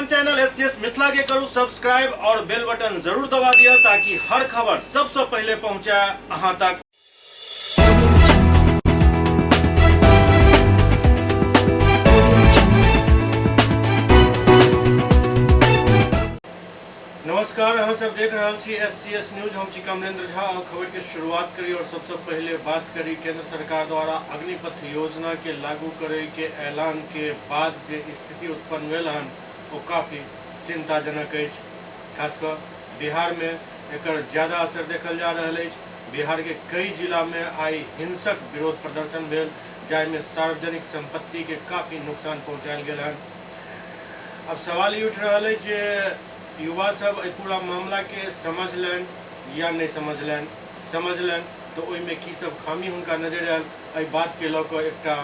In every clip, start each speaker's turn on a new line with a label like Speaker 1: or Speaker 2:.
Speaker 1: अपन channel SCS Mithila के करू सब्सक्राइब और बेल बटन जरूर दबा दिया ताकि हर खबर सबसे पहले पहुंचे अहां तक। नमस्कार, अहाँ सब देख रहल छी एस सी एस न्यूज। हम छी कमलेंद्र झा और खबर के शुरुआत करी और सबसे पहले बात करी केंद्र सरकार द्वारा अग्निपथ योजना के लागू करे के ऐलान के बाद जे स्थिति उत्पन्न भेल हन ओ काफी चिंताजनक अछि। खासकर बिहार में एकर ज्यादा असर देखल जा रहल अछि। बिहार के कई जिला में आई हिंसक विरोध प्रदर्शन भेल, जाहि में सार्वजनिक संपत्ति के काफी नुकसान पहुंचायल गेल हन। अब सवाल ई उठि रहल अछि जे युवा सब एहि पूरा मामला के समझलनि या नहि समझलनि। समझलनि तऽ ओहिमे की सब खामी हुनका नजरि आयल, एहि बात के लऽ कऽ एकटा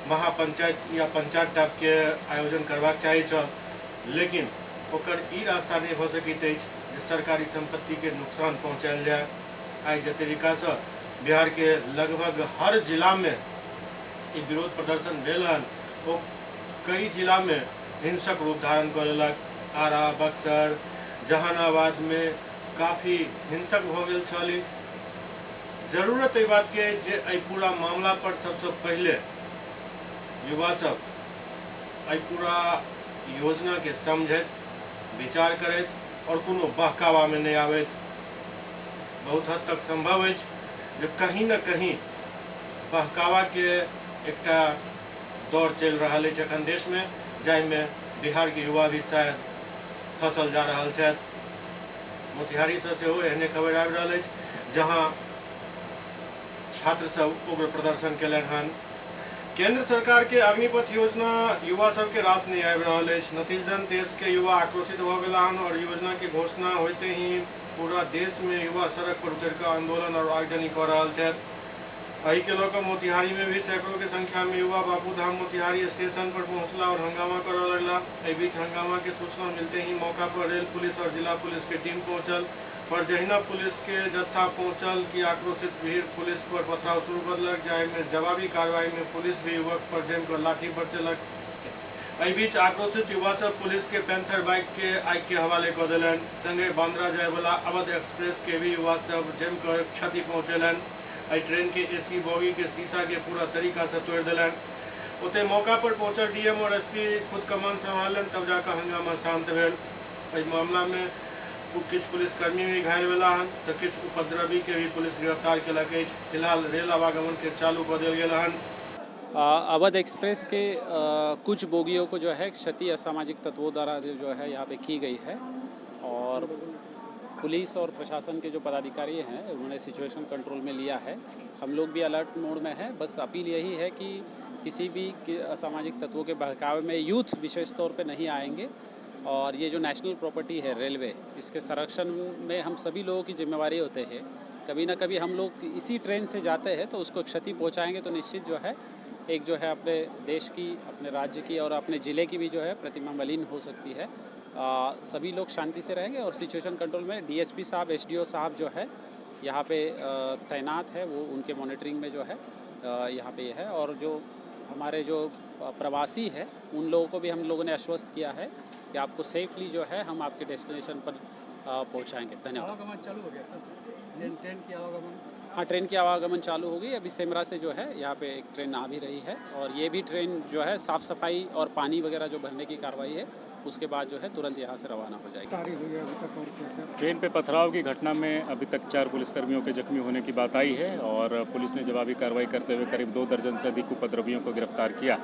Speaker 1: महापंचायत या पंचायत टाइप के आयोजन करबाक चाही छल, लेकिन ओकर ई रास्ता नहि भऽ सकैत अछि जे सरकारी संपत्ति के नुकसान पहुंचायल जाय। आइ जे तरीका सँ बिहार के लगभग हर जिला मे ई विरोध प्रदर्शन भेल हन ओ कई जिला मे हिंसक रूप धारण कऽ लेलक। आरा, बक्सर, जहानाबाद मे काफी हिंसक भऽ गेल छल ई। जरूरत एहि बात के अछि जे एहि पूरा मामला पर सबसँ पहिले युवा सब एहि पूरा योजना के समझैत, विचार करैत और कोनो बहकावा मे नहि आबैत। बहुत हद तक संभव अछि जे कहीं न कहीं बहकावा के एकटा दौर चलि रहल अछि एखन देश मे, जाहि मे बिहार के युवा भी शायद फंसल जा रहल छथि। मोतिहारी सँ सेहो एहने खबरि आबि रहल अछि, जहां छात्र सब उग्र प्रदर्शन केलनि हन। केंद्र सरकार के अग्निपथ योजना युवा सब के रास नहि आबि रहल अछि। नतीजतन देश के युवा आक्रोशित भऽ गेला हन और योजना के घोषणा होइते ही पूरा देश मे युवा सड़क पर उतरि कऽ आंदोलन और आगजनी कऽ रहल छथि। एहि के लऽ कऽ मोतिहारी मे भी सैकड़ों के संख्या मे युवा बापूधाम मोतिहारी स्टेशन पर पहुंचला और हंगामा करऽ लगला। एहि बीच हंगामा के सूचना मिलते ही मौका पर रेल पुलिस और जिला पुलिस के टीम पहुंचल, पर जहिना पुलिस के जत्था पहुंचल कि आक्रोशित भीड़ पुलिस पर पथराव शुरू कऽ देलक, जाहि मे जवाबी कार्रवाई मे पुलिस भी युवक पर जमि कऽ लाठी बरसेलक। एहि बीच आक्रोशित युवा सब पुलिस के पैंथर बाइक के आगि के हवाले कऽ देलनि। संगहि बांद्रा जाय वाला अवध एक्सप्रेस के भी युवा सब जमि कऽ क्षति पहुंचेलनि। एहि ट्रेन के एसी बोगी के शीशा के पूरा तरीका से तोड़ि देलनि। ओतहि मौका पर पहुंचल डीएम और एसपी खुद कमान संभाललनि, तब जाकऽ हंगामा शांत भेल। एहि मामला मे किछु पुलिसकर्मी भी घायल भेला हन तऽ किछु उपद्रवी के भी पुलिस गिरफ्तार केलक अछि। फिलहाल रेल आवागमन के चालू कऽ देल गेल हन।
Speaker 2: अवध एक्सप्रेस के कुछ बोगियों को जो है क्षति असामाजिक तत्वों द्वारा जो है यहाँ पे की गई है और पुलिस और प्रशासन के जो पदाधिकारी हैं उन्होंने सिचुएशन कंट्रोल में लिया है। हम लोग भी अलर्ट मोड में हैं। बस अपील यही है कि किसी भी असामाजिक तत्वों के बहकावे में यूथ विशेष तौर पे नहीं आएंगे और ये जो नेशनल प्रॉपर्टी है रेलवे, इसके संरक्षण में हम सभी लोगों की जिम्मेवारी होते हैं। कभी ना कभी हम लोग इसी ट्रेन से जाते हैं तो उसको क्षति पहुंचाएंगे तो निश्चित जो है एक जो है अपने देश की, अपने राज्य की और अपने ज़िले की भी जो है प्रतिमा मलिन हो सकती है। सभी लोग शांति से रहेंगे और सिचुएशन कंट्रोल में डीएसपी साहब, एसडीओ साहब जो है यहाँ पे तैनात है, वो उनके मॉनिटरिंग में जो है यहाँ पे है। और जो हमारे जो प्रवासी है उन लोगों को भी हम लोगों ने आश्वस्त किया है कि आपको सेफली जो है हम आपके डेस्टिनेशन पर पहुँचाएंगे। धन्यवाद।
Speaker 3: आवागमन चालू हो गया सर? ट्रेन की आवागमन?
Speaker 2: हाँ, ट्रेन की आवागमन चालू हो गई। अभी सेमरा से जो है यहाँ पे एक ट्रेन आ भी रही है और ये भी ट्रेन जो है साफ़ सफाई और पानी वगैरह जो भरने की कार्रवाई है उसके बाद जो है तुरंत यहाँ से रवाना हो जाएगी।
Speaker 3: तारीख हुई है अभी तक और क्या क्या?
Speaker 4: ट्रेन पे पथराव की घटना में अभी तक 4 पुलिसकर्मियों के जख्मी होने की बात आई है और पुलिस ने जवाबी कार्रवाई करते हुए करीब 2 दर्जन से अधिक उपद्रवियों को गिरफ्तार किया।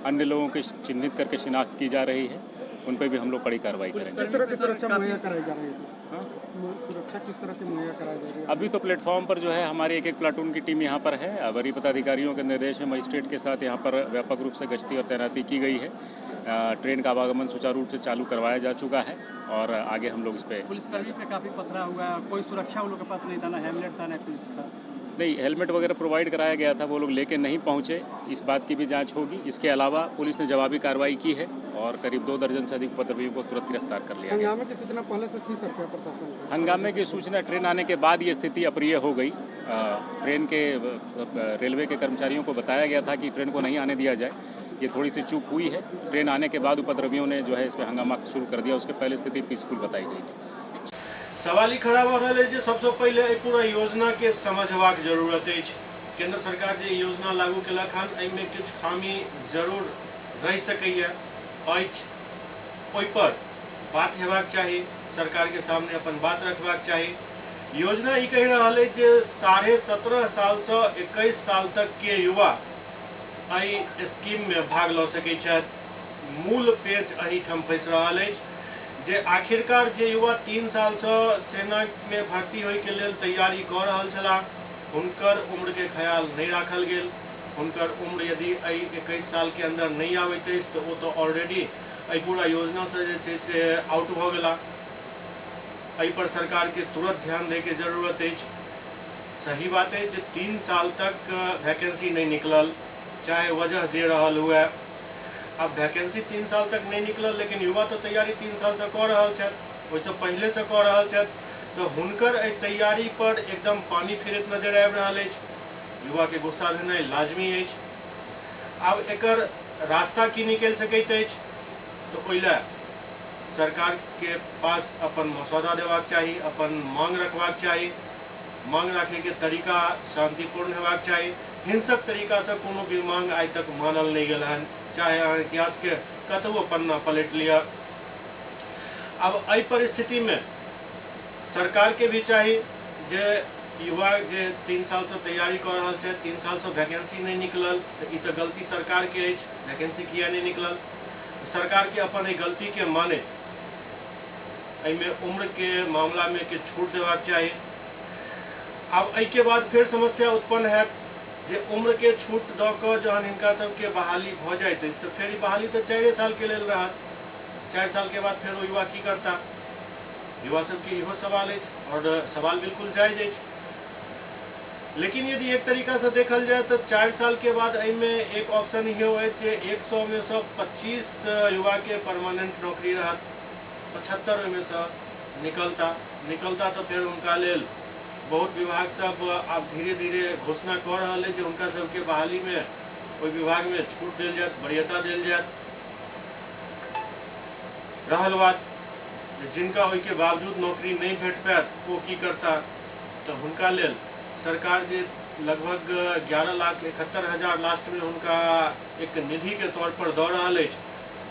Speaker 4: अन्य लोगों के चिन्हित करके शिनाख्त की जा रही है, उन पर भी हम लोग कड़ी कार्रवाई करेंगे।
Speaker 3: किस तरह की सुरक्षा मुहैया कराई जा रही है सर?
Speaker 4: हाँ?
Speaker 3: सुरक्षा किस तरह की मुहैया कराई जा रही है?
Speaker 4: अभी तो प्लेटफॉर्म पर जो है हमारे एक एक प्लाटून की टीम यहाँ पर है। वरीय पदाधिकारियों के निर्देश में मजिस्ट्रेट के साथ यहाँ पर व्यापक रूप से गश्ती और तैनाती की गई है। ट्रेन का आवागमन सुचारू रूप से चालू करवाया जा चुका है और आगे हम लोग इस पर
Speaker 3: पुलिसकर्मी पे काफ़ी पथराव हुआ है, कोई सुरक्षा उन लोगों के पास नहीं था, ना हेलमेट था ना कुछ था।
Speaker 4: नहीं, हेलमेट वगैरह प्रोवाइड कराया गया था, वो लोग लेके नहीं पहुंचे, इस बात की भी जांच होगी। इसके अलावा पुलिस ने जवाबी कार्रवाई की है और करीब 2 दर्जन से अधिक उपद्रवियों को तुरंत गिरफ्तार कर लिया गया।
Speaker 3: हंगामे की सूचना पहले से थी सर क्या प्रशासन को?
Speaker 4: हंगामे की सूचना ट्रेन आने के बाद ये स्थिति अप्रिय हो गई। ट्रेन के रेलवे के कर्मचारियों को बताया गया था कि ट्रेन को नहीं आने दिया जाए, ये थोड़ी सी चूक हुई है। ट्रेन आने के बाद उपद्रवियों ने जो है इस पर हंगामा शुरू कर दिया, उसके पहले स्थिति पीसफुल बताई गई थी।
Speaker 1: सवाल ई खड़ा भऽ रहल अछि जे सबसँ पहिले एहि पूरा योजना के समझबाक जरूरत अछि। केंद्र सरकार जे योजना लागू केलक हन एहिमे किछु खामी जरूर रहि सकैए अछि, ओहिपर बात हेबाक चाही, सरकार के सामने अपन बात रखबाक चाही। योजना ई कहि रहल अछि जे 17.5 सालसँ 21 साल तक के युवा एहि स्कीममे भाग लऽ सकैत छथि। मूल पेच एहिठाम फँसि रहल अछि जे आखिरकार जे युवा 3 सालसँ सेनामे भर्ती होइके लेल तैयारी कऽ रहल छलाह हुनकर उम्रके ख्याल नहि राखल गेल। हुनकर उम्र यदि एहि 21 सालके अन्दर नहि आबैत अछि तऽ ओ तऽ ऑलरेडी एहि पूरा योजनासँ जे छै से आउट भऽ गेला। एहिपर सरकारके तुरंत ध्यान दैके जरूरत अछि। सही बात अछि जे 3 साल तक वैकेंसी नहि निकलल, चाहे वजह जे रहल हुए। आब वैकेंसी 3 साल तक नहि निकलल, लेकिन युवा तऽ तैयारी 3 सालसँ कऽ रहल छथि, ओहिसँ पहिलेसँ कऽ रहल छथि, तऽ हुनकर एहि तैयारी पर एकदम पानि फिरैत नजर आबि रहल अछि। युवाके गुस्सा भेनाइ लाजमी अछि। आब एकर रास्ता की निकलि सकैत अछि, तऽ ओहि लए सरकार के पास अपन मसौदा देबाक चाही, अपन मांग रखबाक चाही। मांग राखैके तरीका शांतिपूर्ण हेबाक चाही। हिंसक तरीकासँ कोनो भी मांग आइ तक मानल नहि गेल हन, चाहे अहाँ इतिहासके कतबो पन्ना पलटि लिअ। आब एहि परिस्थितिमे सरकारके भी चाही जे युवा जे 3 सालसँ तैयारी कऽ रहल छथि, 3 सालसँ वैकेंसी नहि निकलल, तऽ ई तऽ गलती सरकारके अछि, वैकेंसी किया नहि निकलल। सरकारके अपन एहि गलतीके मानैत एहिमे उम्रके मामलामे किछु छूट देबाक चाही। आब एहिके बाद फेर समस्या उत्पन्न हैत जे उम्रके छूट दऽ कऽ जहन हिनका सबके बहाली भऽ जाइत अछि तऽ फेर ई बहाली तऽ 4 सालके लेल रहत। 4 सालके बाद फेर ओ युवा की करता? युवा सबके इहो सवाल अछि और सवाल बिल्कुल जायज अछि। लेकिन यदि एक तरीकासँ देखल जाय तऽ 4 सालके बाद एहिमे एक ऑप्शन इहो अछि जे 100 मे सँ 25 युवाके परमानेंट नौकरी रहत, 75 ओहिमे सँ निकलता तऽ फेर हुनका लेल बहुत विभाग सब आब धीरे धीरे घोषणा कऽ रहल अछि जे हुनका सबके बहालीमे ओहि विभागमे छूट देल जायत, वरीयता देल जायत। रहल बात जे जिनका ओहिके बावजूद नौकरी नहि भेट पायत ओ की करता, तऽ हुनका लेल सरकार जे लगभग 11,71,000 लास्टमे हुनका एक निधिके तौर पर दऽ रहल अछि,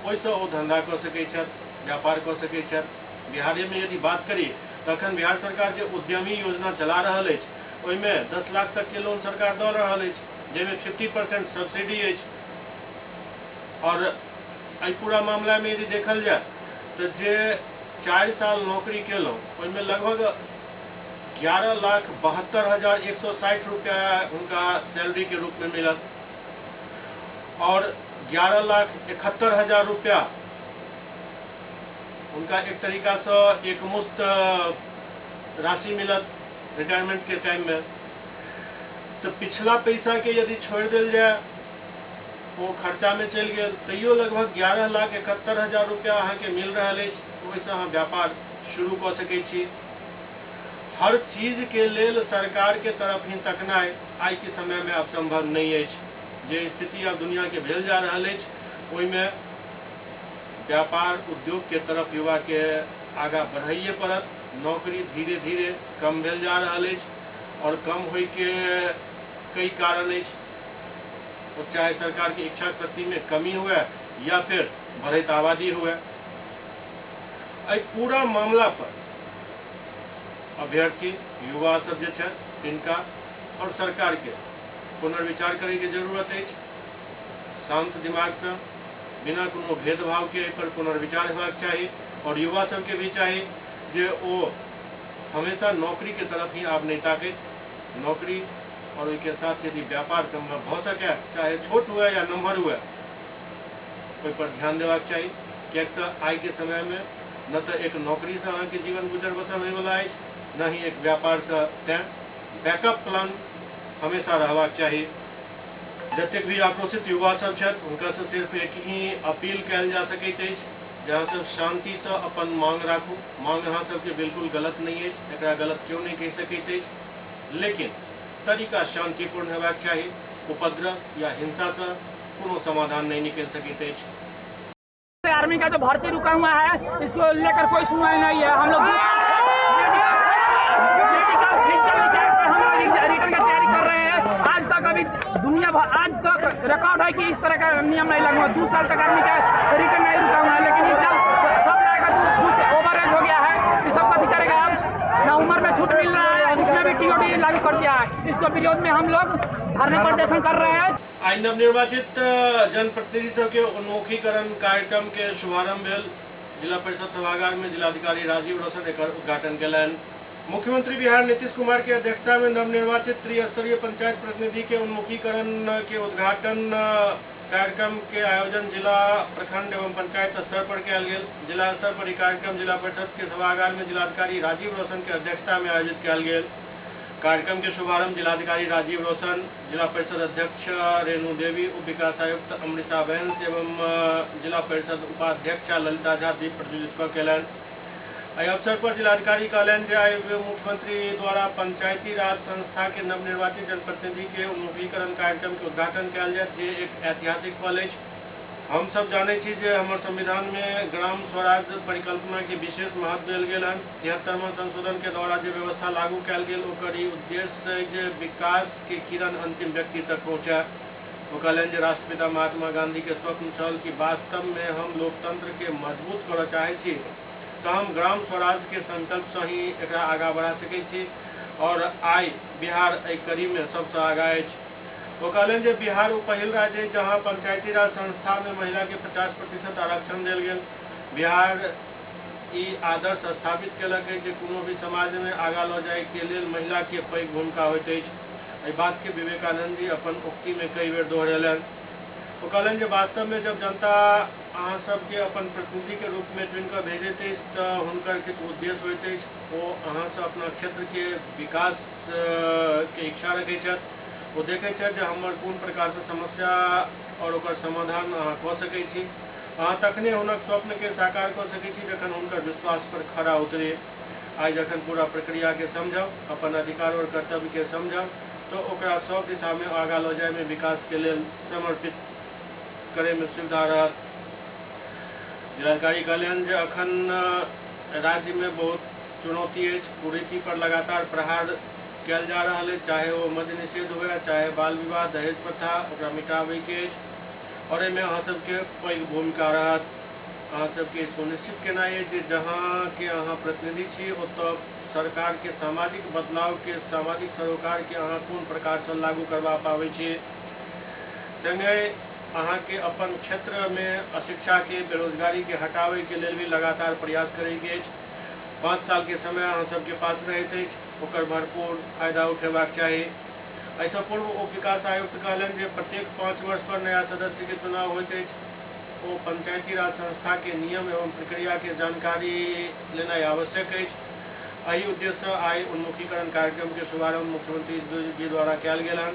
Speaker 1: ओहिसँ ओ धंधा कऽ सकैत छथि, व्यापार कऽ सकैत छथि। बिहारेमे यदि बात करी तऽ अखन बिहार सरकार जे उद्यमी योजना चला रहल अछि ओहिमे 10 लाख तकके लोन सरकार दऽ रहल अछि, जाहिमे 50% सब्सिडी अछि। और एहि पूरा मामलामे यदि देखल जाय तऽ जे 4 साल नौकरी केलहुँ ओहिमे लगभग 11,72,160 रुपया हुनका सैलरी के रूप में मिलत और 11,71,000 रुपया हुनका एक तरीका से एकमुश्त राशि मिलत रिटायरमेंट के टाइम में। तो पिछला पैसा के यदि छोड़ दिल जाए वो खर्चा में चलि गेल, तैयो लगभग 11,71,000 रुपया अहाँके मिल रहल अछि। ओहिसँ अहाँ व्यापार शुरू कऽ सकै छी। हर चीज के लेल सरकार के तरफ ही तकनाइ आइ के समय में आब संभव नहीं अछि। जे स्थिति आब दुनिया के भेल जा रहल अछि ओहिमे व्यापार उद्योग के तरफ युवा के आगाँ बढ़ैए पड़त। नौकरी धीरे धीरे कम भेल जा रहल अछि और कम होय के कई कारण अछि, चाहे सरकार के इच्छा शक्ति में कमी हुए या फिर बढ़ैत आबादी हुए। एहि पूरा मामला पर अभ्यर्थी युवा सब जे छथि तिनका और सरकार के पुनर्विचार करे के जरूरत अछि। शांत दिमाग से बिना कोनो भेदभाव के एहि पर पुनर्विचार हेबाक चाही और युवा सबके भी चाही जे ओ हमेशा नौकरी के तरफ ही आब नहीं ताकैत, नौकरी और ओहिके साथ यदि व्यापार संभव भऽ सके, चाहे छोट हुए या नम्हर हुए, ओहि पर ध्यान देबाक चाही। किएक तऽ आइ के समय में न तऽ एक नौकरी से अहाँके जीवन गुजर बसर होइवला अछि, न ही एक व्यापार से। तैं बैकअप प्लान हमेशा रहबाक चाही। जतेक भी आक्रोशित युवा सब छथि हुनका से सिर्फ एक ही अपील कयल जा सकैत अछि जे अहाँ सब शांति से अपन मांग राखू। मांग अहाँ सबके बिल्कुल गलत नहीं अछि, एकरा गलत केओ नहीं कहि सकैत अछि, लेकिन तरीका शांतिपूर्ण हेबाक चाही। उपद्रव या हिंसा से कोनो समाधान नहीं निकल सकैत अछि।
Speaker 5: आर्मी का जो भर्ती रुका हुआ है इसको लेकर कोई सुनवाई नहीं है। हम लोग मेडिकल फिजिकल हम लोग रिटर्न का तैयारी कर रहे हैं। आज तक अभी दुनिया आज तक रिकॉर्ड है कि इस तरह का नियम नहीं लागू हुआ। 2 साल तक आर्मी का रिटर्न नहीं रुका हुआ है, लेकिन इस साल सब जाएगा। ओवर एज हो गया है, ये सब कथी करेगा अब ना उम्र में छूट मिल रहा है, उसमें भी टीओडी लागू कर दिया है। इसको विरोध में हम लोग धरने प्रदर्शन कर रहे हैं।
Speaker 1: आई नवनिर्वाचित जनप्रतिनिधि सबके उन्मुखीकरण कार्यक्रम के शुभारंभ भेल। जिला परिषद सभागार में जिलाधिकारी राजीव रोशन एकर उद्घाटन कयलनि। मुख्यमंत्री बिहार नीतीश कुमार के अध्यक्षता में नवनिर्वाचित त्रिस्तरीय पंचायत प्रतिनिधि के उन्मुखीकरण के उद्घाटन कार्यक्रम के आयोजन जिला प्रखंड एवं पंचायत स्तर पर कयल गेल। जिला स्तर पर ई कार्यक्रम जिला परिषद के सभागार में जिलाधिकारी राजीव रोशन के अध्यक्षता में आयोजित कयल गेल। कार्यक्रम के शुभारंभ जिलाधिकारी राजीव रोशन, जिला परिषद अध्यक्ष रेणु देवी, उप विकास आयुक्त अमृता बैंस एवं जिला परिषद उपाध्यक्ष ललिता झा दीप प्रज्वलित कऽ कयलनि। एहि अवसर पर जिलाधिकारी कहलनि जे आइ मुख्यमंत्री द्वारा पंचायती राज संस्था के नवनिर्वाचित जनप्रतिनिधि के उन्मुखीकरण कार्यक्रम के उद्घाटन कयल जायत, जे एक ऐतिहासिक पल अछि। हम सब जानै छी जे हमर संविधान में ग्राम स्वराज परिकल्पना के विशेष महत्व देल गेल हन। 73वां संशोधन के द्वारा जे व्यवस्था लागू कयल गेल ओकर ई उद्देश्य जे विकास के किरण अंतिम व्यक्ति तक पहुँचे। ओ कहलनि जे राष्ट्रपिता महात्मा गांधी के स्वप्न छल कि वास्तव में हम लोकतंत्र के मजबूत करऽ चाहै छी तऽ हम ग्राम स्वराज के संकल्प से ही एकरा आगाँ बढ़ा सकै छी और आइ बिहार एहि कड़ी में सबसँ आगाँ अछि। ओ कहलनि जे बिहार ओ पहिल राज्य अछि जहाँ पंचायती राज संस्था में महिला के 50% आरक्षण देल गेल। बिहार ई आदर्श स्थापित केलक अछि जे कोनो भी समाज में आगाँ लऽ जाय के लेल महिला के पैघ भूमिका होइत अछि। एहि बात के विवेकानंद जी अपन उक्ति में कई बेर दोहरेलनि। ओ कहलनि जे वास्तव में जब जनता अहाँ सबके अपन प्रतिनिधि के रूप में चुनि कऽ भेजैत अछि तऽ हुनकर किछु उद्देश्य होइत अछि। ओ अहाँसँ अपना क्षेत्र के विकास के इच्छा रखै छथि। ओ देखै छथि जे हमर कोन प्रकारसँ समस्या और ओकर समाधान अहाँ कऽ सकै छी। अहाँ तखने हुनक स्वप्न के साकार कऽ सकै छी जखन हुनकर विश्वास पर खरा उतरे। आइ जखन पूरा प्रक्रिया के समझब, अपन अधिकार और कर्तव्य के समझब तऽ ओकरा सब दिशा में आगाँ लऽ जाय में विकास के लेल समर्पित करे में सुविधा रहत। जिलाधिकारी कहलनि जे अखन राज्य में बहुत चुनौती अछि। कुरीति पर लगातार प्रहार कयल जा रहल अछि, चाहे ओ मद्य निषेध हुए, चाहे बाल विवाह, दहेज प्रथा, ओकरा मिटाबैके अछि और एहिमे अहाँ सबके पैघ भूमिका रहत। अहाँ सबके सुनिश्चित केनाइ अछि जे जहाँ के अहाँ प्रतिनिधि छी ओतऽ सरकार के सामाजिक बदलाव के, सामाजिक सरोकार के अहाँ कोन प्रकारसँ लागू करबा पाबै छी। संगहि अहाँके अपन क्षेत्र में अशिक्षा के, बेरोजगारी के हटाबै के लेल भी लगातार प्रयास करैके अछि। 5 साल के समय अहाँ सबके पास रहैत अछि, ओकर भरपूर फायदा उठेबाक चाही। एहिसँ पूर्व उप विकास आयुक्त कहलनि जे प्रत्येक 5 वर्ष पर नया सदस्य के चुनाव होइत अछि। ओ पंचायती राज संस्था के नियम एवं प्रक्रिया के जानकारी लेनाइ आवश्यक अछि। एहि उद्देश्यसँ आइ उन्मुखीकरण कार्यक्रम के शुभारंभ मुख्यमंत्री जी द्वारा कयल गेल हन।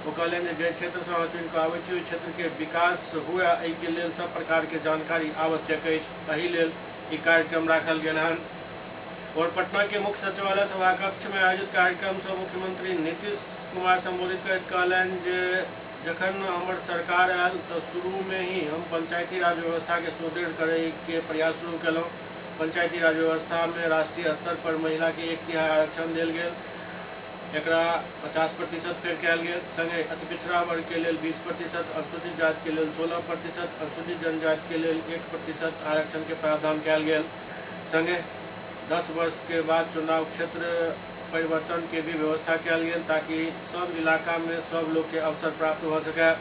Speaker 1: ओ कहलनि जे जाहि क्षेत्रसँ अहाँ चुनि कऽ आबै छी ओहि क्षेत्र के विकास हुए एहिके लेल सब प्रकार के जानकारी आवश्यक अछि। एहि लेल ई कार्यक्रम राखल गेल हन। और पटना के मुख्य सचिवालय सभा कक्ष में आयोजित कार्यक्रम से मुख्यमंत्री नीतीश कुमार संबोधित करैत कहलनि जे जखन हमर सरकार आयल तऽ शुरू में ही हम पंचायती राज व्यवस्था के सुदृढ़ करे के प्रयास शुरू केलहुँ। पंचायती राज व्यवस्था में राष्ट्रीय स्तर पर महिला के 1/3 आरक्षण देल गेल, एकरा 50% फेर कयल गेल। संगे अति पिछड़ा वर्ग के लेल 20%, अनुसूचित जाति के लेल 16%, अनुसूचित जनजाति के लेल 1% आरक्षण के प्रावधान कयल गेल। संगे 10 वर्ष के बाद चुनाव क्षेत्र परिवर्तन के भी व्यवस्था कयल गेल ताकि सब इलाका में सब लोग के अवसर प्राप्त हो सके। ओ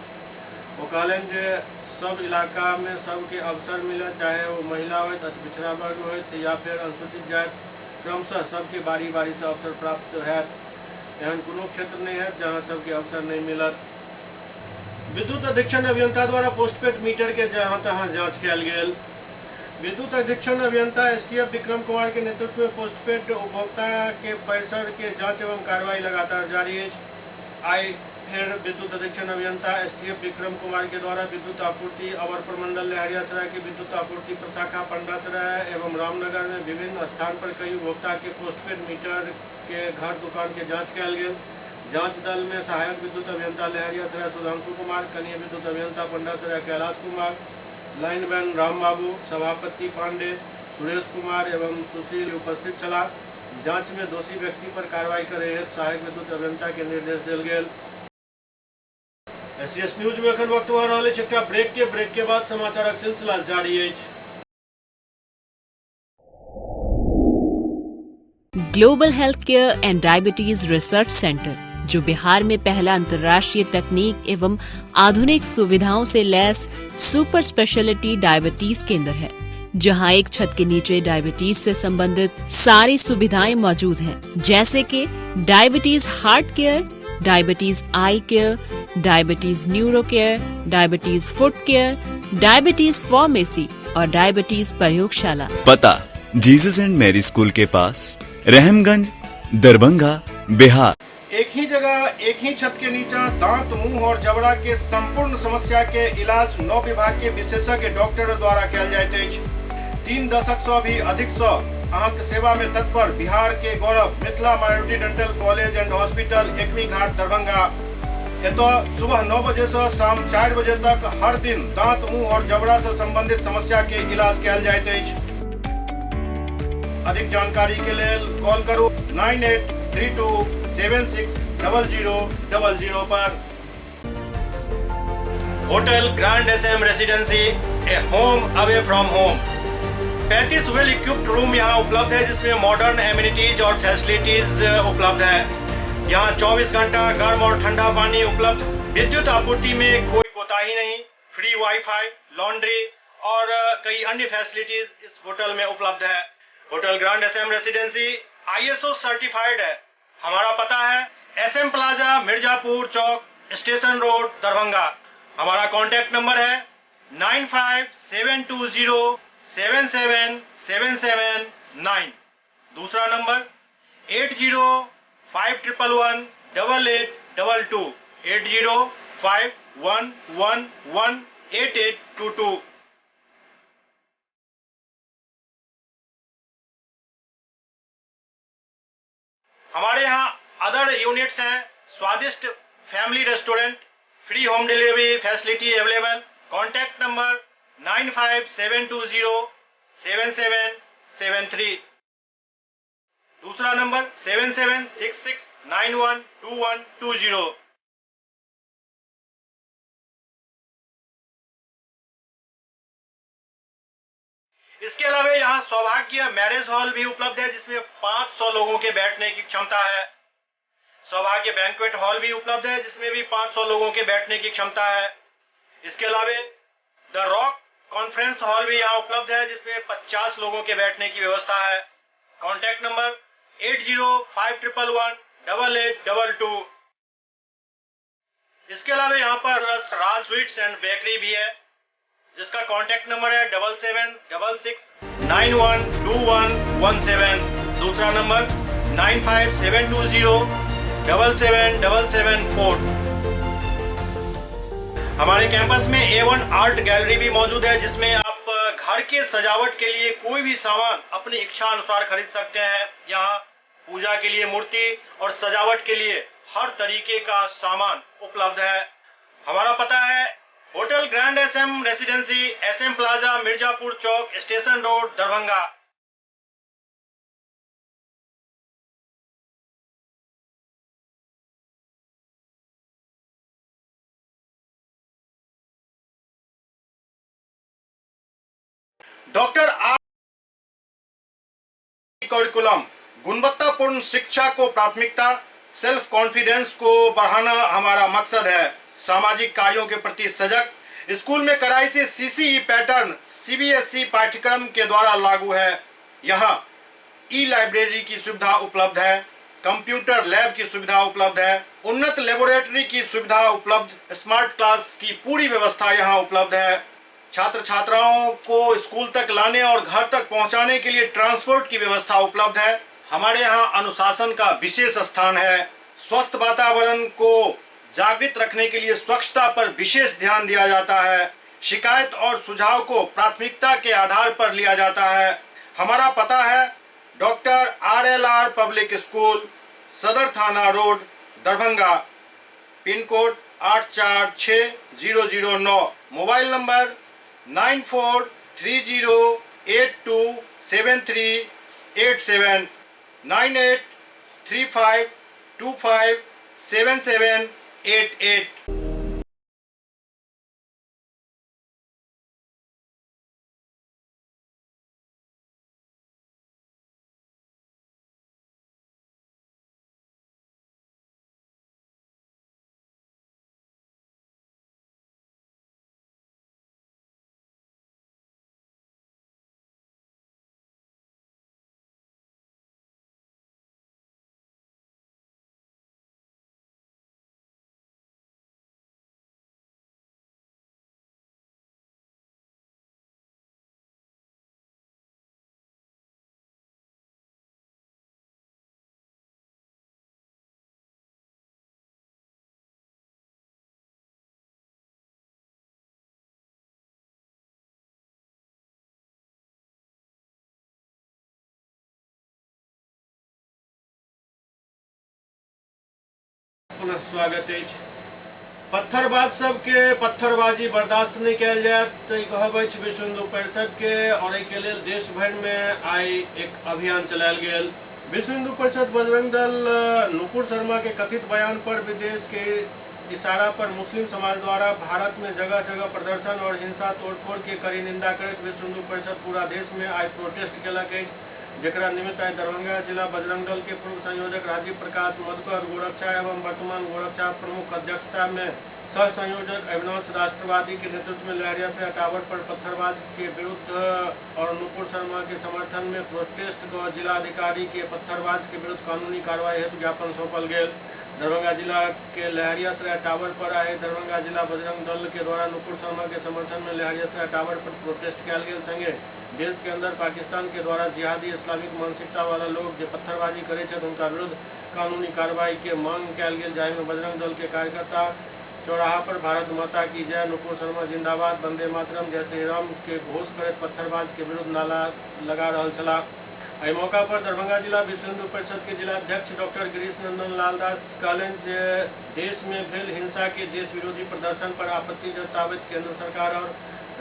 Speaker 1: कहलनि जे सब इलाका में सबके अवसर मिले, चाहे वो महिला होत, अति पिछड़ा वर्ग होत या फिर अनुसूचित जाति, क्रमशः सबके बारी बारी से अवसर प्राप्त हैत। एहन कोनो क्षेत्र नहीं है जहाँ सबके अवसर नहीं मिलत। विद्युत अधीक्षण अभियंता द्वारा पोस्टपेड मीटर के जहाँ तहाँ जाँच कयल गेल। विद्युत अधीक्षण अभियंता एसटीएफ विक्रम कुमार के नेतृत्व में पोस्टपेड उपभोक्ता के परिसर के जांच एवं कार्रवाई लगातार जारी है। आई फिर विद्युत अधीक्षण अभियंता एसटीएफ विक्रम कुमार के द्वारा विद्युत आपूर्ति अवर प्रमंडल लहरियासराय के विद्युत आपूर्ति प्रशाखा पंडासराय एवं रामनगर में विभिन्न स्थान पर कई उपभोक्ता के पोस्टपेड मीटर के घर दुकान के जाँच कयल गेल। जांच दल में सहायक विद्युत अभियंता लहरियासराय सुधांशु कुमार, कनीय विद्युत अभियंता पंडासराय कैलाश कुमार, लाइनमैन रामबाबू, सभापति पांडे, सुरेश कुमार एवं सुशील उपस्थित छलाह। जांच में दोषी व्यक्ति पर कार्रवाई करे हेतु सहायक विद्युत अभियंता के निर्देश देल गेल। एससीएस न्यूज में एखन वक्त भऽ रहल अछि एकटा ब्रेक के बाद समाचारक सिलसिला जारी अछि।
Speaker 6: Global health care and diabetes research centre, जो बिहार में पहला अंतर्राष्ट्रीय तकनीक एवं आधुनिक सुविधाओं से लैस सुपर स्पेशलिटी डायबिटीज केंद्र है, जहां एक छत के नीचे डायबिटीज से संबंधित सारी सुविधाएं मौजूद हैं, जैसे कि diabetes heart care, diabetes eye care, diabetes neuro care, diabetes foot care, diabetes pharmacy और डायबिटीज प्रयोगशाला।
Speaker 7: पता जीसस एंड मैरी स्कूल के पास, रहमगंज, दरभंगा, बिहार।
Speaker 1: एक ही जगह एक ही छत के नीचा दांत, मुंह और जबड़ा के संपूर्ण समस्या के इलाज 9 विभाग के विशेषज्ञ डॉक्टर द्वारा कयल जाइत अछि। 3 दशक से भी अधिक से अहाँके सेवा में तत्पर बिहार के गौरव Mithila minority dental college and hospital, Ekmi Ghat, Darbhanga. एतऽ सुबह 9 बजे से शाम 4 बजे तक हर दिन दांत, मुंह और जबड़ा से संबंधित समस्या के इलाज कयल जाइत अछि। अधिक जानकारी के लेल कॉल करू 9832760000 पर। Hotel grand S M residency, a home away from home. 35 well equipped room यहाँ उपलब्ध है, जिसमें मॉडर्न एमिनिटीज और फैसिलिटीज उपलब्ध है। यहाँ 24 घंटा गर्म और ठंडा पानी उपलब्ध, विद्युत आपूर्ति में कोई कोताही नहीं, फ्री वाईफाई, लॉन्ड्री और कई अन्य फैसिलिटीज इस होटल में उपलब्ध है। Hotel grand S M residency ISO certified है। हमारा पता है SM plaza, Mirzapur Chowk, station road, Darbhanga. हमारा कॉन्टैक्ट नंबर है 9572077779। दूसरा नंबर 8051118822, 8051118822। हमारे यहाँ अदर यूनिट्स हैं, स्वादिष्ट family restaurant, free home delivery facility available. Contact number 9572077773। दूसरा नंबर 7766912120। इसके अलावा यहाँ सौभाग्य मैरिज हॉल भी उपलब्ध है, जिसमें 500 लोगों के बैठने की क्षमता है। सौभाग्य बैंक्वेट हॉल भी उपलब्ध है, जिसमें भी 500 लोगों के बैठने की क्षमता है। इसके अलावा the rock conference hall भी यहाँ उपलब्ध है, जिसमें 50 लोगों के बैठने की व्यवस्था है। Contact number 8051118822। इसके अलावा यहाँ पर राज स्वीट्स एंड बेकरी भी है, जिसका कॉन्टैक्ट नंबर है 7766912117। दूसरा नंबर 9572077774। हमारे कैंपस में A1 art gallery भी मौजूद है, जिसमें आप घर के सजावट के लिए कोई भी सामान अपनी इच्छा अनुसार खरीद सकते हैं। यहाँ पूजा के लिए मूर्ति और सजावट के लिए हर तरीके का सामान उपलब्ध है। हमारा पता है hotel grand S M residency, S M plaza, Mirzapur Chowk, station road, Darbhanga. Doctor R curriculum, गुणवत्तापूर्ण शिक्षा को प्राथमिकता, सेल्फ कॉन्फिडेंस को बढ़ाना हमारा मकसद है। सामाजिक कार्यों के प्रति सजग, स्कूल में कड़ाई से सीसीई पैटर्न सीबीएसई पाठ्यक्रम के द्वारा लागू है। यहाँ ई लाइब्रेरी की सुविधा उपलब्ध है, कंप्यूटर लैब की सुविधा उपलब्ध है, उन्नत लेबोरेटरी की सुविधा उपलब्ध, स्मार्ट क्लास की पूरी व्यवस्था यहाँ उपलब्ध है। छात्र छात्राओं को स्कूल तक लाने और घर तक पहुंचाने के लिए ट्रांसपोर्ट की व्यवस्था उपलब्ध है। हमारे यहाँ अनुशासन का विशेष स्थान है। स्वस्थ वातावरण को जागृत रखने के लिए स्वच्छता पर विशेष ध्यान दिया जाता है। शिकायत और सुझाव को प्राथमिकता के आधार पर लिया जाता है। हमारा पता है doctor RLR public school, Sadar थाना road, Darbhanga, pin code 846009, mobile number 9430827387, 9835257788। पुनः स्वागत अछि। पत्थरबाज सबके पत्थरबाजी बर्दाश्त नहि कयल जायत तऽ ई कहब अछि विश्व हिंदू परिषद के और एहिके लेल देश भरि में आइ एक अभियान चलायल गेल। विश्व हिंदू परिषद बजरंग दल नुपुर शर्मा के कथित बयान पर विदेश के इशारा पर मुस्लिम समाज द्वारा भारत में जगह जगह प्रदर्शन और हिंसा तोड़फोड़ के कड़ी निंदा करैत विश्व हिंदू परिषद पूरा देश में आइ प्रोटेस्ट केलक अछि, जेकरा निमित्त आइ दरभंगा जिला बजरंग दल के पूर्व संयोजक राजीव प्रकाश मधुकर गोरक्षा एवं वर्तमान गोरक्षा प्रमुख अध्यक्षता में सह संयोजक अविनाश राष्ट्रवादी के नेतृत्व में लहरियासराय टावर पर पत्थरबाज के विरुद्ध और नुपुर शर्मा के समर्थन में प्रोटेस्ट क जिलाधिकारी के पत्थरबाज के विरुद्ध कानूनी कार्रवाई हेतु ज्ञापन सौंपल गेल। दरभंगा जिला के लहरियासराय टावर पर आए दरभंगा जिला बजरंग दल के द्वारा नुपुर शर्मा के समर्थन में लहरियासराय टावर पर प्रोटेस्ट कयल गेल। संगे देश के अंदर पाकिस्तान के द्वारा जिहादी इस्लामिक मानसिकता वाला लोग जो पत्थरबाजी करे छथि उनका विरुद्ध कानूनी कार्रवाई के मांग कयल गेल, जाहिमे बजरंग दल के कार्यकर्ता चौराहा पर भारत माता की जय, नुपुर शर्मा जिंदाबाद, वंदे मातरम, जय श्री राम के घोष करैत पत्थरबाज के विरुद्ध नारा लगा रहल छलाह। एहि मौका पर दरभंगा जिला विश्व हिंदू परिषद के जिलाध्यक्ष डॉक्टर गिरीश नंदन लाल दास कहलनि जे देश में भेल हिंसा के देश विरोधी प्रदर्शन पर आपत्ति जताबैत केंद्र सरकार और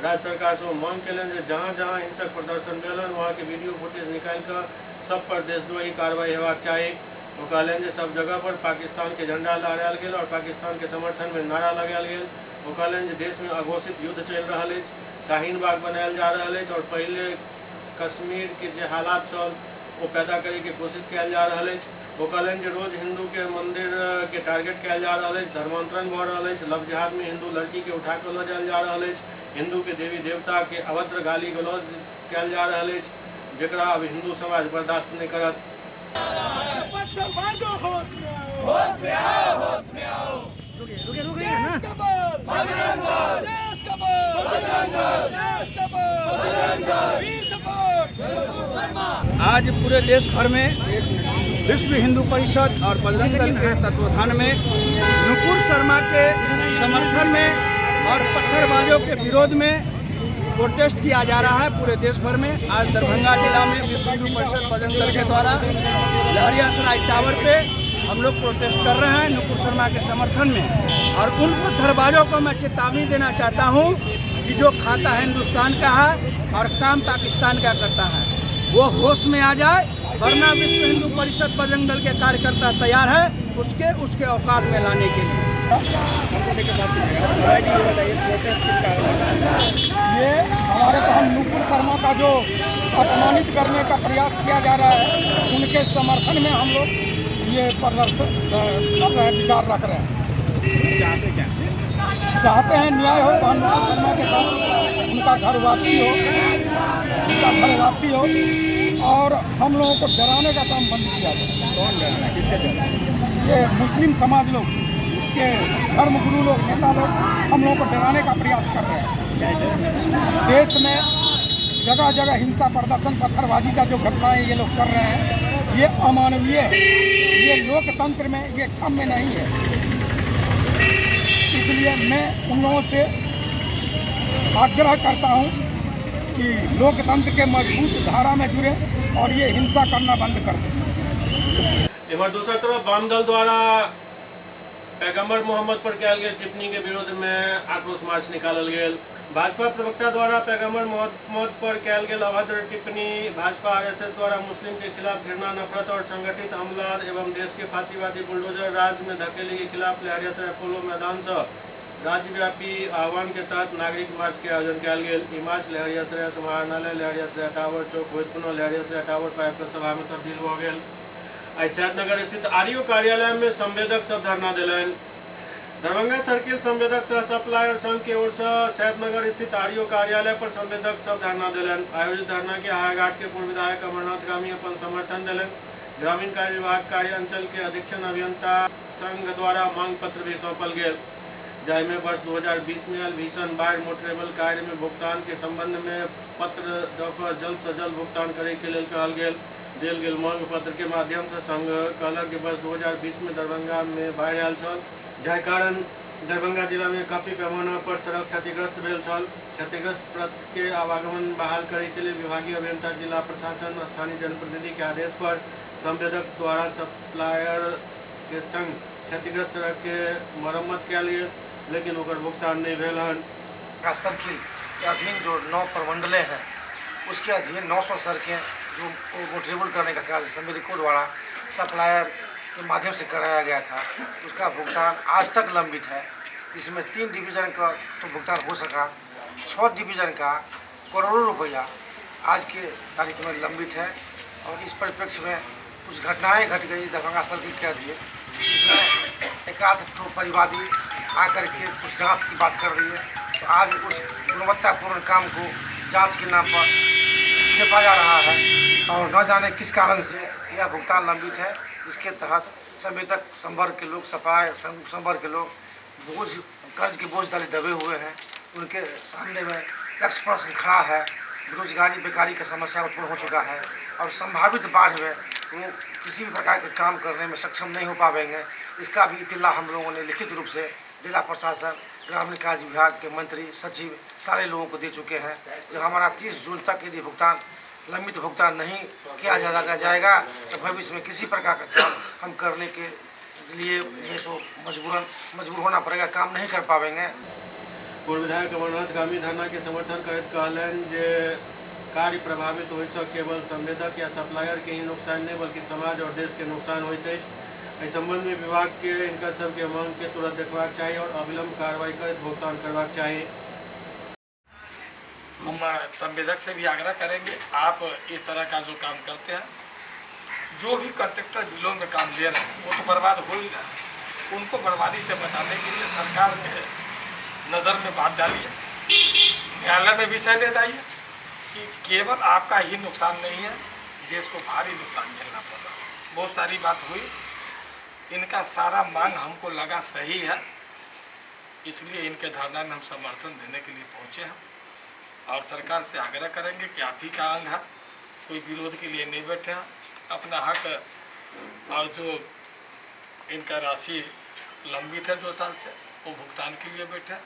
Speaker 1: राज्य सरकार से मांग कयलनि जे जहाँ जहाँ हिंसक प्रदर्शन भेल वहाँ के वीडियो फुटेज निकालि कऽ सब पर देशद्रोही कार्रवाई हेबाक चाही। ओ कहलनि जे सब जगह पर पाकिस्तान के झंडा लहरायल गेल और पाकिस्तान के समर्थन में नारा लगायल गेल। ओ कहलनि जे देश में अघोषित युद्ध चलि रहल अछि, शाहीन बाग बनायल जा रहल अछि और पहिले कश्मीर के जे हालात छल ओ पैदा करे के कोशिश कयल जा रहल अछि। ओ कहलनि जे रोज हिंदू के मंदिर के टारगेट कयल जा रहल अछि, धर्मांतरण भऽ रहल अछि, लव जिहाद में हिंदू लड़की के उठा कऽ लऽ जायल जा रहल अछि, हिंदू के देवी देवता के अभद्र गाली गलौज कयल जा रहल अछि, जकरा अब हिंदू समाज बर्दाश्त नहि करत।
Speaker 8: आज पूरे देश भर में विश्व हिंदू परिषद और बजरंग दल के तत्वाधान में नुपुर शर्मा के समर्थन में और पत्थरबाजों के विरोध में प्रोटेस्ट किया जा रहा है पूरे देश भर में। आज दरभंगा जिला में विश्व हिंदू परिषद बजरंग दल के द्वारा लहरियासराय टावर पे हम लोग प्रोटेस्ट कर रहे हैं नुपुर शर्मा के समर्थन में। और उन पत्थरबाजों को मैं चेतावनी देना चाहता हूं कि जो खाता हिंदुस्तान का है और काम पाकिस्तान का करता है वो होश में आ जाए, वरना विश्व हिंदू परिषद बजरंग दल के कार्यकर्ता तैयार है उसके उसके औकात में लाने के लिए।
Speaker 9: ये हमारे को हम नुपुर शर्मा का जो अपमानित करने का प्रयास किया जा रहा है उनके समर्थन में हम लोग ये प्रदर्शन कर रहे हैं, विचार रख रहे हैं। चाहते हैं न्याय हो, तो नुपुर शर्मा के साथ उनका घर वापसी हो, उनका घर वापसी हो और हम लोगों को डराने का काम बंद किया जाए।
Speaker 10: कौन डराना, किससे डराना?
Speaker 9: ये मुस्लिम समाज लोग, इसके धर्म गुरु लोग, नेता लोग हम लोगों को डराने का प्रयास कर रहे हैं। देश में जगह जगह हिंसा प्रदर्शन पत्थरबाजी का जो घटनाएं ये लोग कर रहे हैं ये अमानवीय है, ये लोकतंत्र में ये क्षम्य नहीं है। इसलिए मैं उन लोगों से आग्रह करता हूँ कि लोकतंत्र के मजबूत धारा में जुड़े और ये हिंसा करना बंद कर दें।
Speaker 1: इधर दोसर तरफ वाम दल द्वारा पैगंबर मोहम्मद पर कयल गेल टिप्पणी के विरोध में आक्रोश मार्च निकालल गेल। भाजपा प्रवक्ता द्वारा पैगंबर मोहम्मद पर कयल गेल अभद्र टिप्पणी, भाजपा आरएसएस द्वारा मुस्लिम के खिलाफ घृणा, नफरत और संगठित हमला एवं देश के फांसीवादी बुलडोजर राज में धकेले के खिलाफ लहरियासराय पोलो मैदान से राज्यव्यापी आह्वान के तहत नागरिक मार्च के आयोजन कयल गेल। ई मार्च लहरियासराय समाहरणालय, लहरियासराय टावर चौक होइत पुनः लहरियासराय टावर पर आबि सभा में तब्दील भऽ गेल। आइ सैदनगर स्थित आरओ कार्यालय में संवेदक सब धरना देलनि। दरभंगा सर्किल संवेदक सह सप्लायर संघ के ओर से सैदनगर स्थित आरओ कार्यालय पर संवेदक सब धरना देलनि। आयोजित धरना के हायाघाट के पूर्व विधायक अमरनाथ गामी अपन समर्थन देलनि। ग्रामीण कार्य विभाग कार्य अंचल के अधीक्षण अभियंता संघ द्वारा मांग पत्र भी सौंपल गेल, जाहिमे वर्ष 2020 में आयल भीषण बाढ़ि मोटरेबल कार्य में भुगतान के संबंध में पत्र दऽ कऽ जल्द से जल्द भुगतान करे के लेल कहल गेल। देल गेल मांग पत्र के माध्यम से संघ कहलक कि वर्ष 2020 में दरभंगा में बाढ़ि आयल छल, जाहि कारण दरभंगा जिला में काफी पैमाना पर सड़क क्षतिग्रस्त भेल छल। क्षतिग्रस्त पथ के आवागमन बहाल करे के लिए विभागीय अभियंता, जिला प्रशासन, स्थानीय जनप्रतिनिधि के आदेश पर संवेदक द्वारा सप्लायर के संग क्षतिग्रस्त सड़क के मरम्मत कयल गेल, लेकिन ओकर भुगतान नहीं भेल हन।
Speaker 10: सर्किल के अधीन जो 9 प्रमंडलें हैं उसके अधीन 900 सड़कें जो मोटरेबल करने का कार्य संवेदकों द्वारा सप्लायर के माध्यम से कराया गया था, उसका भुगतान आज तक लंबित है। इसमें 3 डिवीज़न का तो भुगतान हो सका, 6 डिवीज़न का करोड़ों रुपया आज के तारीख में लंबित है। और इस परिप्रेक्ष्य में कुछ घटनाएं घट गई दरभंगा सर्किल के अधीन, इसमें एक आध ठो परिवादी आकर के कुछ जांच की बात कर रही है, तो आज उस गुणवत्तापूर्ण काम को जांच के नाम पर खेपा जा रहा है और न जाने किस कारण से यह भुगतान लंबित है। जिसके तहत संवेदक संवर्ग के लोग, सफाई संवर्ग के लोग बोझ कर्ज के बोझ तले दबे हुए हैं। उनके सामने में लक्ष्य प्रश्न खड़ा है, बेरोजगारी बेकारी का समस्या उत्पन्न हो चुका है और संभावित बाढ़ में वो किसी भी प्रकार के काम करने में सक्षम नहीं हो पाएंगे। इसका भी इत्तला हम लोगों ने लिखित रूप से जिला प्रशासन, ग्रामीण कार्य विभाग के मंत्री, सचिव सारे लोगों को दे चुके हैं। जो हमारा 30 जून तक यदि भुगतान लंबित भुगतान नहीं किया जाएगा तो भविष्य में किसी प्रकार का काम हम करने के लिए ये सो मजबूर होना पड़ेगा, काम नहीं कर पाएंगे।
Speaker 1: पूर्व विधायक अमरनाथ गामी धरना के समर्थन करैत कहलनि जे कार्य प्रभावित होय से केवल संवेदक या सप्लायर के ही नुकसान नहीं बल्कि समाज और देश के नुकसान होइत अछि। एहि संबंध में विभाग के इनका सबके मांग के तुरंत देखबाक चाही और अविलंब कार्रवाई करैत भुगतान करबाक चाही।
Speaker 11: हम संवेदक से भी आग्रह करेंगे, आप इस तरह का जो काम करते हैं, जो भी कॉन्ट्रैक्टर बिलों में काम ले रहे हैं वो तो बर्बाद हो ही रहा है, उनको बर्बादी से बचाने के लिए सरकार के नज़र में बात डालिए, न्यायालय में विषय ले जाइए कि केवल आपका ही नुकसान नहीं है, देश को भारी नुकसान झेलना पड़ रहा है। बहुत सारी बात हुई, इनका सारा मांग हमको लगा सही है, इसलिए इनके धरना में हम समर्थन देने के लिए पहुँचे हैं और सरकार से आग्रह करेंगे कि आप ही का अंग है, कोई विरोध के लिए नहीं बैठे हैं, अपना हक और जो इनका राशि लंबित है 2 साल से वो भुगतान के लिए बैठे हैं।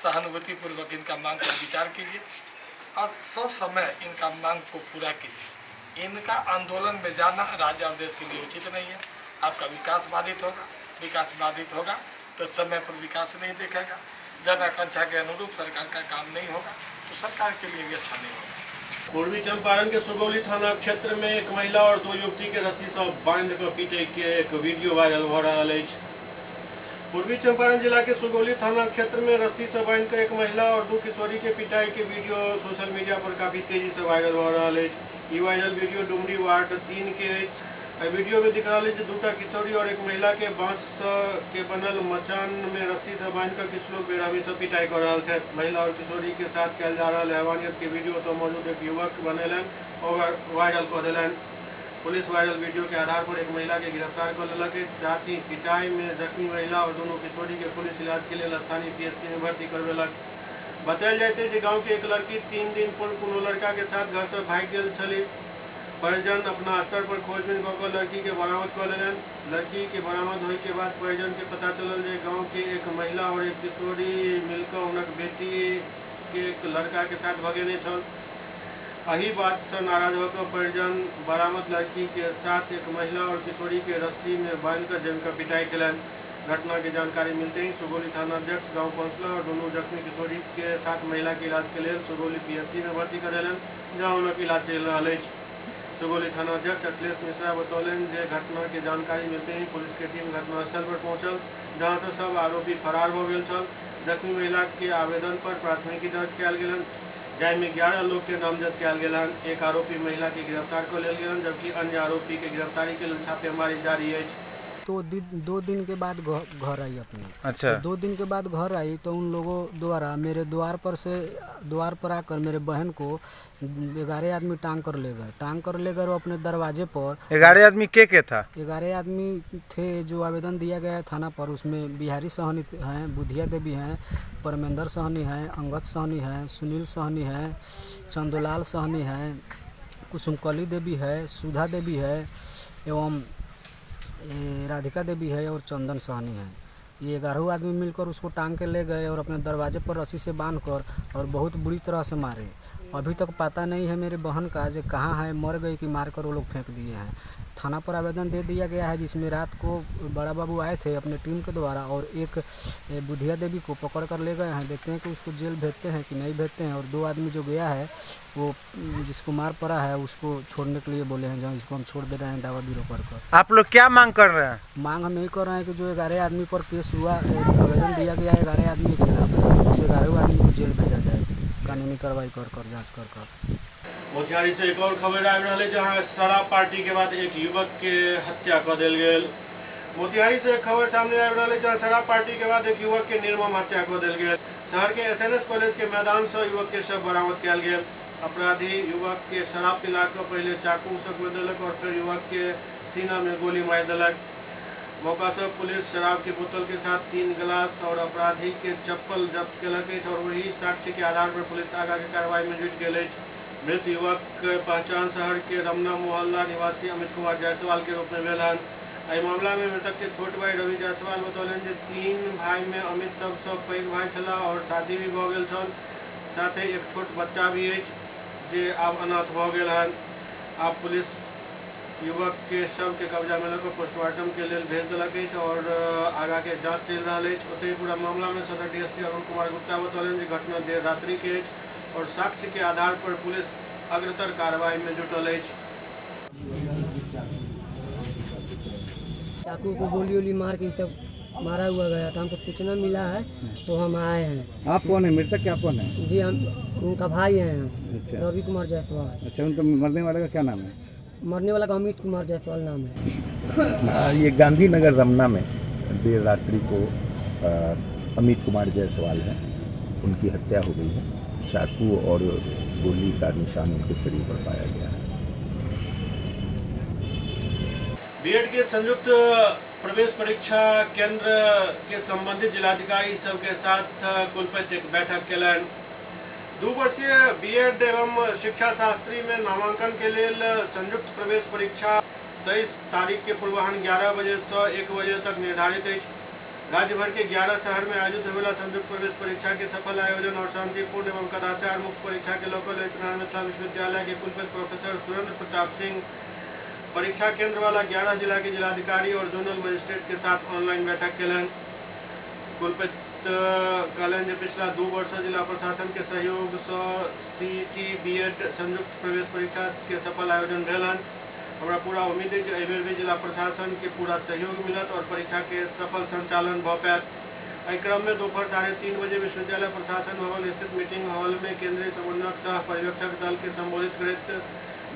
Speaker 11: सहानुभूतिपूर्वक इनका मांग पर विचार कीजिए और सौ समय इनका मांग को पूरा कीजिए। इनका आंदोलन में जाना राज्य और देश के लिए उचित नहीं है। आपका विकास बाधित होगा, विकास बाधित होगा तो समय पर विकास नहीं दिखेगा, जन आकांक्षा के अनुरूप सरकार का काम नहीं होगा तो सरकार के लिए भी अच्छा नहीं होगा।
Speaker 1: पूर्वी चंपारण के सुगौली थाना क्षेत्र में एक महिला और 2 युवती के रस्सी से बांध कर पीटे के एक वीडियो वायरल हो रहा है। पूर्वी चंपारण जिला के सुगौली थाना क्षेत्र में रस्सी से बांध कर एक महिला और 2 किशोरी के पिटाई के वीडियो सोशल मीडिया पर काफी तेजी से वायरल हो रहा है। ये वायरल वीडियो डुमरी वार्ड 3 के वीडियो में दिख रहा है 2 किशोरी और एक महिला के बांस के बनल मचान में रस्सी से बांध कर किछु लोग बेरहमी से पिटाई कर रहा है। महिला और किशोरी के साथ कयल जा रहा हैवानियत के वीडियो तो मौजूद एक युवक बनेलन और वायरल कर दिलन। पुलिस वायरल वीडियो के आधार पर एक महिला के गिरफ्तार कर लेलक। साथ ही पिटाई में जख्मी महिला और दोनों किशोरी के पुलिस इलाज के लिए स्थानीय पीएचसी में भर्ती करवेलक। बतायल जाइत जे गाँव के एक लड़की 3 दिन पूर्व कोनो लड़का के साथ घर से भागि गेल छली। परिजन अपना स्तर पर खोजबीन कऽ कऽ लड़की के बरामद कऽ लेलनि। लड़की के बरामद होय के बाद परिजन के पता चलल जे गाँव के एक महिला और एक किशोरी मिलकर हुनक बेटी के एक लड़का के साथ भगेने छल। एही बात से नाराज होकर परिजन बरामद लड़की के साथ एक महिला और किशोरी के रस्सी में बांध कर जमकर पिटाई केलनि। घटना के जानकारी मिलते ही सुगौली थाना अध्यक्ष गांव पहुंचला और दोनों जख्मी किशोरी के साथ महिला के इलाज के लिए सुगौली पीएचसी में भर्ती करेलन, जहां हुनक इलाज चलि रहल अछि। सुगौली थाना अध्यक्ष अखिलेश मिश्रा बतौलनि जे घटना के जानकारी मिलते ही पुलिस के टीम घटनास्थल पर पहुंचल, जहां से सब आरोपी फरार हो गेल छल। जख्मी महिला के आवेदन पर प्राथमिकी दर्ज कयल गेल, जाहिमे 11 लोग के नामजद कयल गेल हन। एक आरोपी महिला के गिरफ्तार कऽ लेल गेल, जबकि अन्य आरोपी के गिरफ्तारी के लेल छापेमारी जारी अछि।
Speaker 12: तो 2 दिन के बाद घर आई अपने।
Speaker 13: अच्छा।
Speaker 12: तो 2 दिन के बाद घर आई तो उन लोगों द्वारा मेरे द्वार पर आकर मेरे बहन को 11 आदमी टांग कर ले गए। टांग कर ले गए और अपने दरवाजे पर।
Speaker 13: 11 आदमी के था?
Speaker 12: 11 आदमी थे जो आवेदन दिया गया है थाना पर, उसमें बिहारी सहनी हैं, बुधिया देवी हैं, परमेंद्र सहनी हैं, अंगद सहनी हैं, सुनील सहनी हैं, चंदोलाल सहनी हैं, कुसुमकली देवी है, सुधा देवी है एवं राधिका देवी है और चंदन सहनी है। ये 11 आदमी मिलकर उसको टांग के ले गए और अपने दरवाजे पर रस्सी से बांधकर और बहुत बुरी तरह से मारे। अभी तक पता नहीं है मेरे बहन का जो कहाँ है, मर गई कि मार कर वो लोग फेंक दिए हैं। थाना पर आवेदन दे दिया गया है, जिसमें रात को बड़ा बाबू आए थे अपने टीम के द्वारा और एक बुधिया देवी को पकड़ कर ले गए हैं। देखते हैं कि उसको जेल भेजते हैं कि नहीं भेजते हैं। और 2 आदमी जो गया है वो जिसको मार पड़ा है उसको छोड़ने के लिए बोले हैं, जहाँ इसको हम छोड़ दे रहे हैं दावा बीरो कर कर।
Speaker 13: आप लोग क्या मांग कर रहे हैं?
Speaker 12: मांग हम यही कर रहे हैं कि जो 11 आदमी पर केस हुआ, आवेदन दिया गया है 11 आदमी के खिलाफ, उस 11 आदमी को जेल भेजा जाए, कानूनी कार्रवाई कर कर जाँच कर कर।
Speaker 1: मोतिहारी से एक और खबर आबि रहल है, जहां शराब पार्टी के बाद एक युवक के हत्या कऽ देल गेल। मोतिहारी से एक खबर सामने आबि रहल है, जहां शराब पार्टी के बाद एक युवक के निर्मम हत्या कऽ देल गेल। शहर के एसएनएस कॉलेज के मैदान से युवक के शव बरामद कयल गेल। अपराधी युवक के शराब पिला कऽ पहले चाकू से गोदलक और फिर युवक के सीना में गोली मारि देलक। मौका से पुलिस शराब के बोतल के साथ 3 गिलास और अपराधी के चप्पल जब्त केलक अछि और वही साक्ष्य के आधार पर पुलिस आगा के कार्रवाई में जुटि गेल अछि। मृत युवक के पहचान शहर के रमना मोहल्ला निवासी अमित कुमार जायसवाल के रूप में भेल हन। एहि मामला में मृतक के छोट भाई रवि जायसवाल बतौलनि जे 3 भाई में अमित सबसँ पैघ भाई छलाह और शादी भी भऽ गेल छल, साथे एक छोट बच्चा भी अछि जे आब अनाथ भऽ गेल हन। आब पुलिस युवक के शव के कब्जा में लऽ कऽ पोस्टमार्टम के लेल भेज देलक अछि और आगा के जांच चलि रहल अछि। ओतहि पूरा मामला में सदर डीएसपी अरुण कुमार गुप्ता बतौलनि जे घटना देर रात्रि के अछि और साक्ष्य के आधार पर पुलिस अग्रतर कार्रवाई में जुटल अछि।
Speaker 14: चाकू को गोली उली मार के सब मारा हुआ गया था, हमको सूचना मिला है तो हम आए हैं।
Speaker 8: आप कौन है मृतक के? आप कौन है?
Speaker 14: जी हम उनका भाई हैं।
Speaker 8: अच्छा।
Speaker 14: रवि कुमार जायसवाल।
Speaker 8: अच्छा, उनका मरने वाले का क्या नाम है?
Speaker 14: मरने वाला का अमित कुमार जायसवाल नाम है।
Speaker 15: ये गांधीनगर रमना में देर रात्रि को अमित कुमार जायसवाल है, उनकी हत्या हो गई है। चाकू और गोली का निशान उनके शरीर पर पाया गया है।
Speaker 1: बीएड के संयुक्त प्रवेश परीक्षा केंद्र के संबंधित जिलाधिकारी सबके साथ कुलपति एक बैठक केलनि। 2 वर्षीय बीएड एवं शिक्षा शास्त्री में नामांकन के लेल संयुक्त प्रवेश परीक्षा 23 तारीख के पूर्वाह्न 11 बजे से 1 बजे तक निर्धारित अछि। राज्य भर के 11 शहर में आयोजित होने संयुक्त प्रवेश परीक्षा के सफल आयोजन और शांतिपूर्ण एवं कदाचार मुक्त परीक्षा के लऽ ललित नारायण मिथिला विश्वविद्यालय के कुलपति प्रोफेसर सुरेंद्र प्रताप सिंह परीक्षा केंद्र वाला 11 जिला के जिलाधिकारी और जोनल मजिस्ट्रेट के साथ ऑनलाइन बैठक केलनि। कुलपति कहलनि जे पिछला 2 वर्ष जिला प्रशासन के सहयोग से सीटी बीएड संयुक्त प्रवेश परीक्षा के सफल आयोजन भेल हन। हमरा पूरा उम्मीद है कि एहि बेर भी जिला प्रशासन के पूरा सहयोग मिलत और परीक्षा के सफल संचालन भऽ पायत। एहि क्रम में दोपहर 3:30 बजे विश्वविद्यालय प्रशासन भवन स्थित मीटिंग हॉल में केंद्रीय समन्वयक सह पर्यवेक्षक दल के संबोधित करैत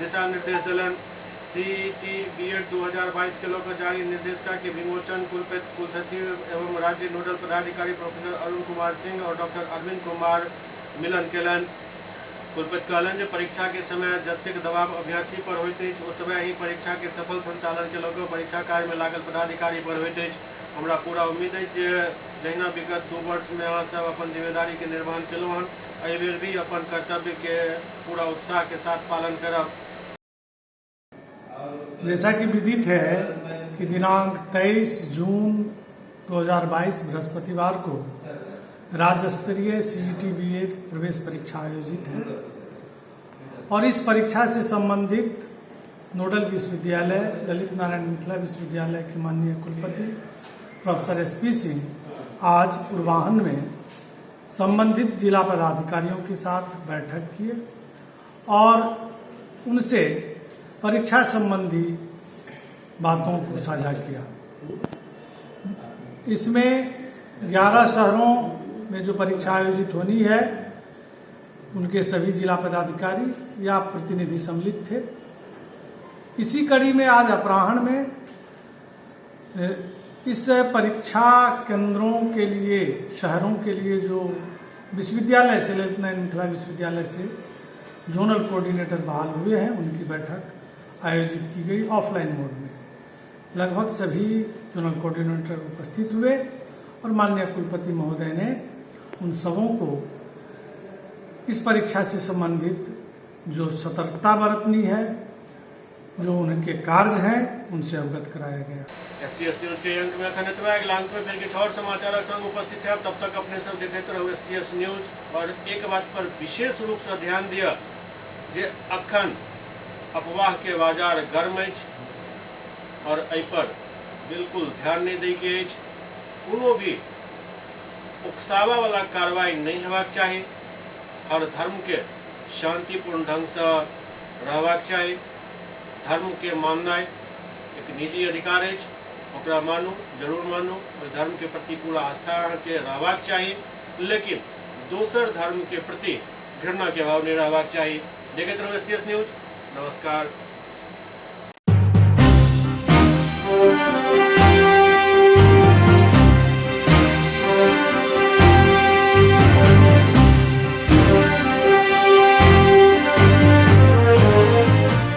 Speaker 1: दिशा निर्देश देलनि। सीईटी बीएड 2022 के लऽ कऽ जारी निर्देशिका के विमोचन कुलपति कुलसचिव एवं राज्य नोडल पदाधिकारी प्रोफेसर अरुण कुमार सिंह और डॉक्टर अरविंद कुमार मिलन केलनि। कुलपति कहलनि जे परीक्षा के समय जतेक दबाव अभ्यर्थी पर होइत अछि ओतबे ही परीक्षा के सफल संचालन के लऽ कऽ परीक्षा कार्य में लागल पदाधिकारी पर होइत अछि। हमरा पूरा उम्मीद अछि जे जहिना विगत 2 वर्ष में अहाँ सब अपन जिम्मेदारी के निर्वहन केलहुँ हन, एहि बेर भी अपन कर्तव्य के पूरा उत्साह के साथ पालन करब।
Speaker 16: जैसा कि विदित है कि दिनांक 23 जून 2022 बृहस्पतिवार को राज्य स्तरीय सीईटी बीएड प्रवेश परीक्षा आयोजित है और इस परीक्षा से संबंधित नोडल विश्वविद्यालय ललित नारायण मिथिला विश्वविद्यालय के माननीय कुलपति प्रोफेसर एसपी सिंह आज पूर्वाह्न में संबंधित जिला पदाधिकारियों के साथ बैठक किए और उनसे परीक्षा संबंधी बातों को साझा किया। इसमें 11 शहरों में जो परीक्षा आयोजित होनी है उनके सभी जिला पदाधिकारी या प्रतिनिधि सम्मिलित थे। इसी कड़ी में आज अपराह्न में इस परीक्षा केंद्रों के लिए, शहरों के लिए जो विश्वविद्यालय से, ललित नारायण मिथिला विश्वविद्यालय से जोनल कोऑर्डिनेटर बहाल हुए हैं, उनकी बैठक आयोजित की गई ऑफलाइन मोड में। लगभग सभी जोनल कोऑर्डिनेटर उपस्थित हुए और माननीय कुलपति महोदय ने उन सबों को इस परीक्षा से संबंधित जो सतर्कता बरतनी है, जो उनके कार्य हैं, उनसे अवगत कराया गया।
Speaker 1: एससीएस न्यूज के अंक में अखन एतबा। अगिला अंक में फिर किछु और समाचारक संग उपस्थित है। तब तक अपने सब देखैत रहू एससीएस न्यूज। और एक बात पर विशेष रूप से ध्यान दिया जे अखन अफवाह के बाजार गर्म अछि और एहि पर बिल्कुल ध्यान नहीं दै के अछि। कोनो भी उकसावा वाला कार्रवाई नहीं हेबाक चाही। हर धर्म के शांतिपूर्ण ढंग से रहबाक चाही। धर्म के माननाइ एक निजी अधिकार अछि, ओकरा मानू, जरूर मानू। ओहि धर्म के प्रति पूरा आस्था अहाँके रहबाक चाही, लेकिन दोसर धर्म के प्रति घृणा के भाव नहीं रहबाक चाही। देखैत रहू एससीएस न्यूज। नमस्कार।